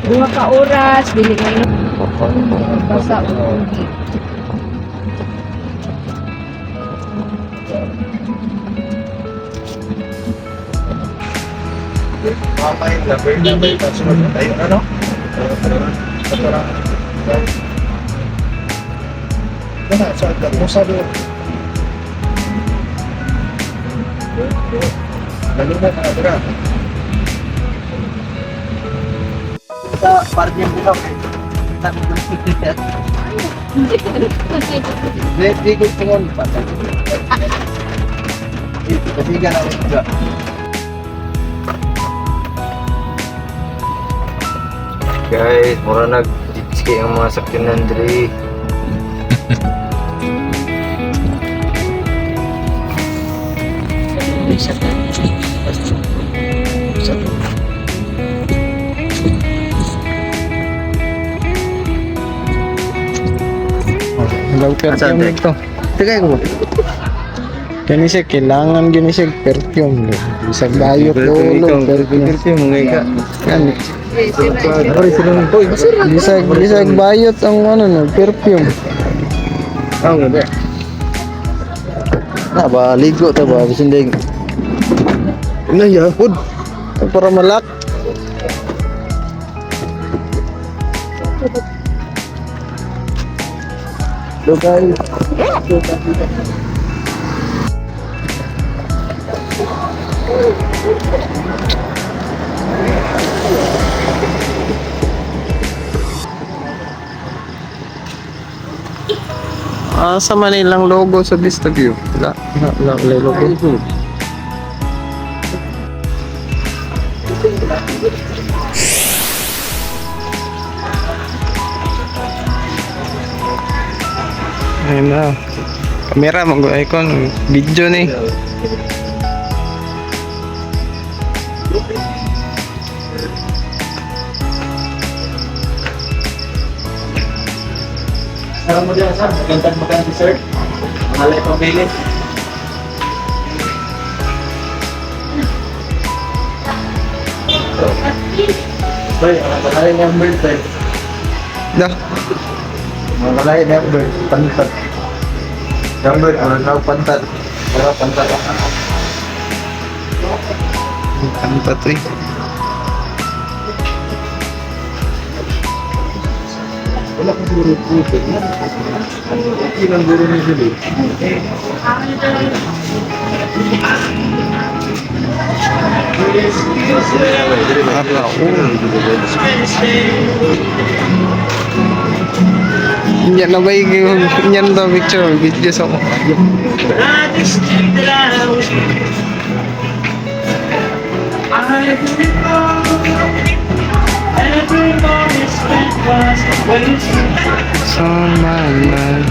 2 ka oras, dili kayo basa o ugi. Mamay, number, number, password. Ayun, ano? Wala, sa mo sabi. Lalo na na Sa party yung buka. Di, di ko tingon pa. Kasi ka na rin. Guys, mura nag jet ski ang mga sakyanan diri. Hello, perfume Asa, ito. Tagay ko. Kani siya, kailangan gini siya perfume. Bisag bayot lolo, perfume. Perfume mga ika. Kani. Ay, sila. Uy, Bisag bayot ang ano no, perfume. Ah, nga. Na ba ligo ta ba bisin ding. Na ya, hud. Para malak. Do guys. Ah, sa Manilang logo sa Vista View. Wala, wala, wala, wala logo. Ayun na. Kamera, mag-icon. Video ni. Sarang mo dyan, sir. Magandang magandang sir. Malay pamili. Bay, ang balay number 10. Da. Mga balay number, pantat. Number, ano na pantat. Para pantat ako. Kanta to eh. Wala kong guro po. Okay lang guro ni Julie. Yan na ba yung yan daw picture, video sa ko. It's on my mind.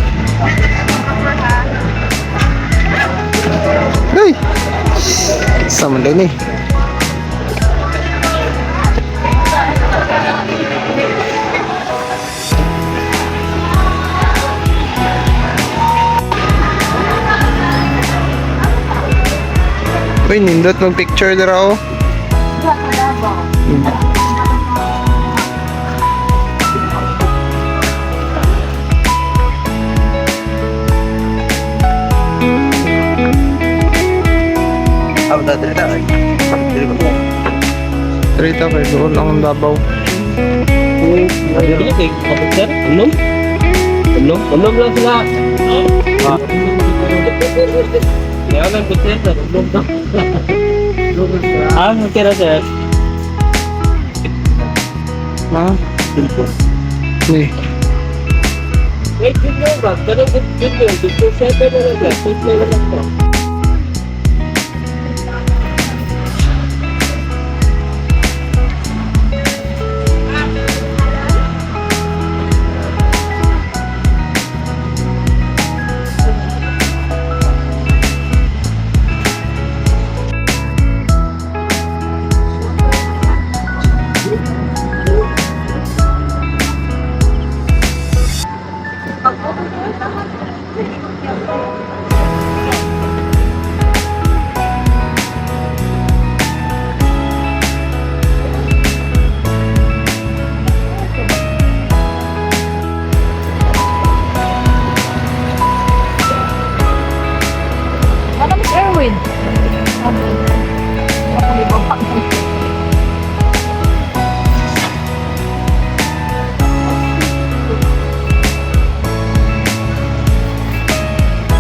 Hey! Sama din eh. Uy, nindot mag-picture dira oh. Ah, ta diri ta. Diri ba? Straight up eh, doon lang ang Davao. Pili kay kapit sir. Unom? Unom? Unom lang sila. Ah. Kaya lang kutse sir. Unom na. Ah, okay na sir. Ha? Ni. Wait, yun ba? Pero yun, dito 7 na lang sir. 6 na lang to.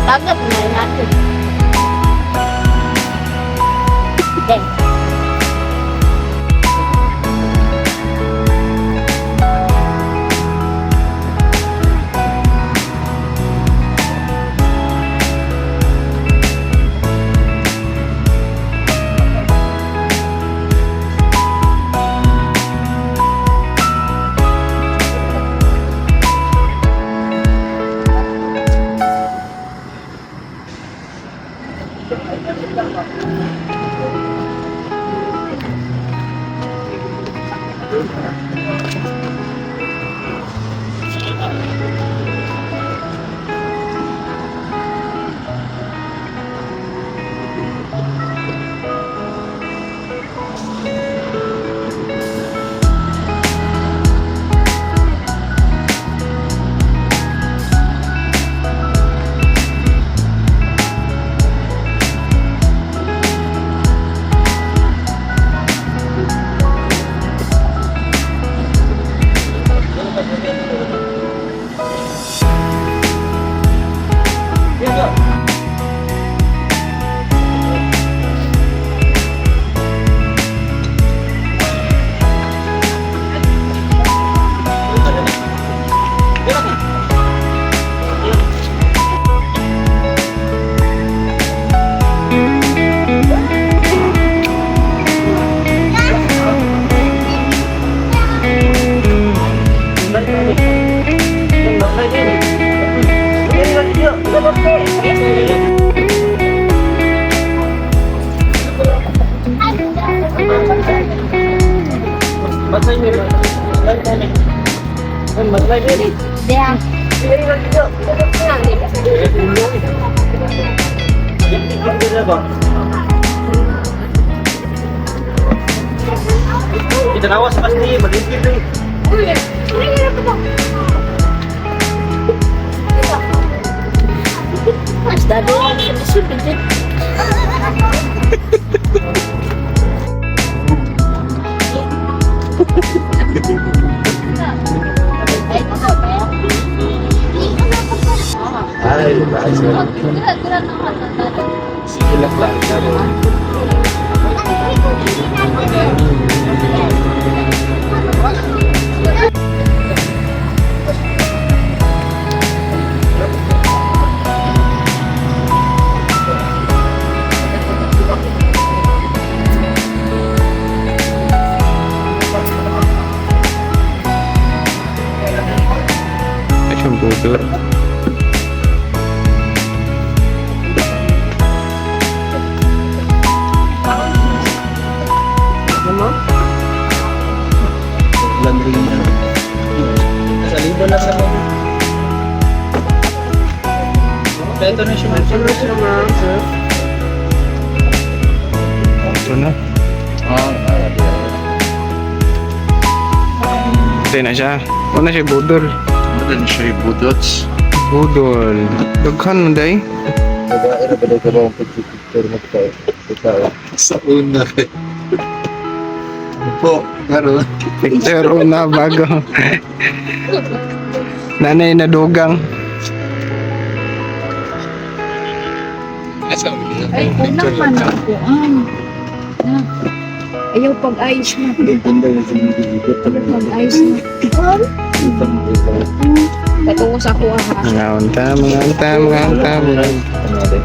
Tagap na natin. Okay. Diyan. Itanawas pasti, malipit eh. Uy, ano Mas dado sa bisibit. Ay, bye sir. Sige lang lang. Ay, siyang budol. Sa libo lang naman. Ito na siya, ma'am. Ito na siya, ma'am, sir. Ito na. Ah, Ito na siya. Una siya budol. Ano siya yung budots? Budol. Daghan mo day. Babae na ba daw ka ba ang picture mo tayo? Sa una eh. Po, karon. Picture una bago. Nanay na dugang. Ay, unang man ako. Na. Ayaw pag-ayos na. Ganda yung sinigigit. Pag-ayos na. Patungo sa ako ha. Mga unta, mga unta, mga unta, mga unta. Ano rin?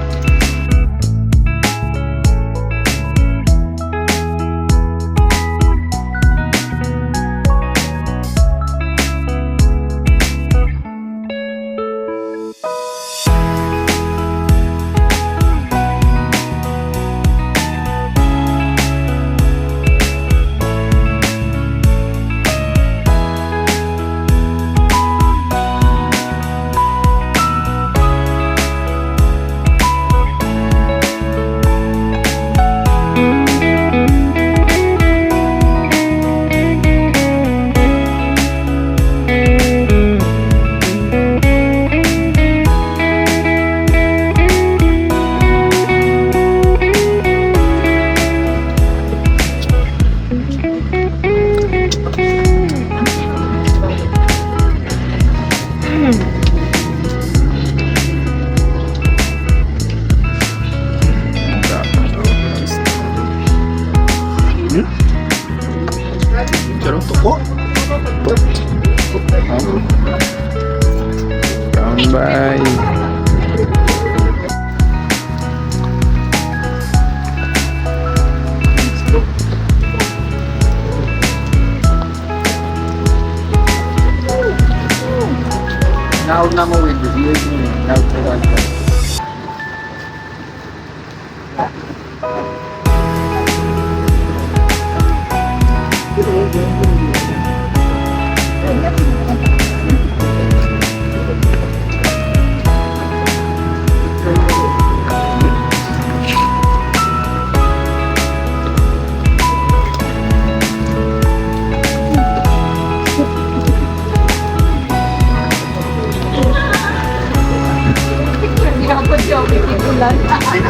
Ulan.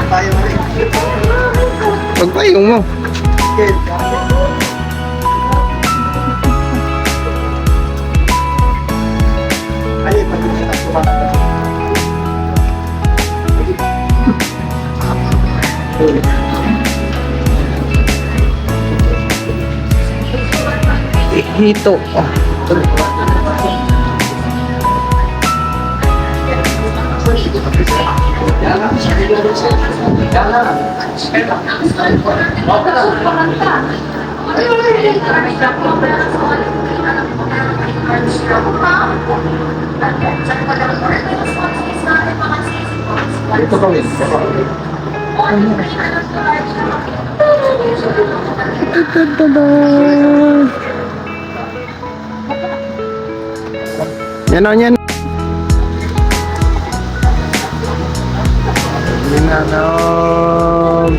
Tayo rin. Pagpayong mo. Ay, pag Hito. Ito kami. Yan o, yan. Ginanaog.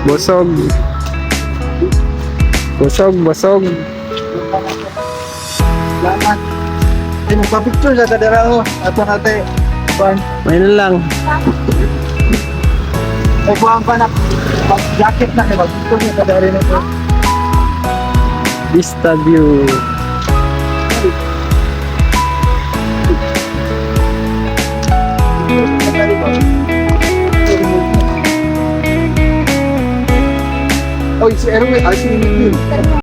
Busog. Busog, busog. Salamat. Ay, magpa-picture sa kadara ko. Ato nate. Kuan. May na lang. Ay, kuan pa na. Pag-jacket na kay mag-picture sa kadara nito. Vista view. Oy, si Erwin, ay si Erwin.